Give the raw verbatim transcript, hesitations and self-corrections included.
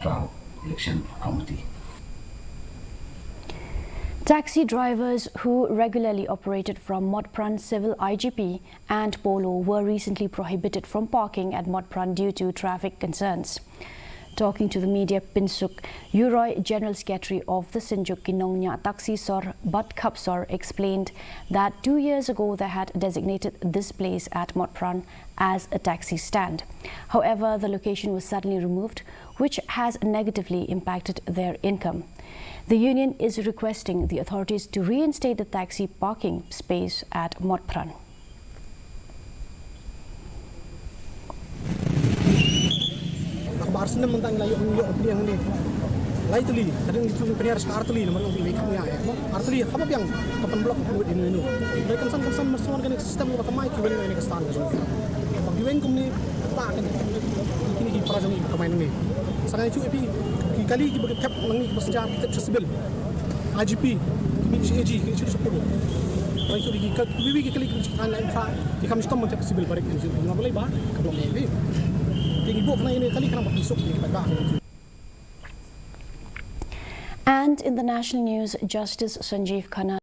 Election Committee. Taxi drivers who regularly operated from Motphran Civil I G P and Polo were recently prohibited from parking at Motphran due to traffic concerns. Talking to the media, Pynsuk Yuroi, General Secretary of the Synjuk ki Nongñiah Taxi Sor bad Khap Sor, explained that two years ago they had designated this place at Motphran as a taxi stand. However, the location was suddenly removed, which has negatively impacted their income. The union is requesting the authorities to reinstate the taxi parking space at Motphran. Bar snem mynta ngi la ïoh, ïoh pdiang ne. Lai tylli, kadang ngi tu pynïar sa ar tylli, namar ngi kham ïa. Ar tylli, haba biang, ka pynblock, ka pynwit ino ino. Dei kynsan kynsan, mesti wan kane system, ka thymmai ki weng kane ka stand ka jong. Bad ki weng kumne, ta kane, kine ki para jong ngi kamai nangne. Sa ngi ïathuh ïa phi, ki kali kiba thep nangne, kiba shisha, ki thep sha civil. I G P, ki mih sha A G, ki shu sha Polo. Ngi ïathuh ïa ki, ki, ki, ki kali kiba shisha, ngi ïathuh, ki kham shitom ban thep civil barek, ngi ïathuh, nga balei ba, ka block ïa phi. Ki ngi buh kane, kali kane ba ki suk, ki ba. And in the national news, Justice Sanjeev Khanna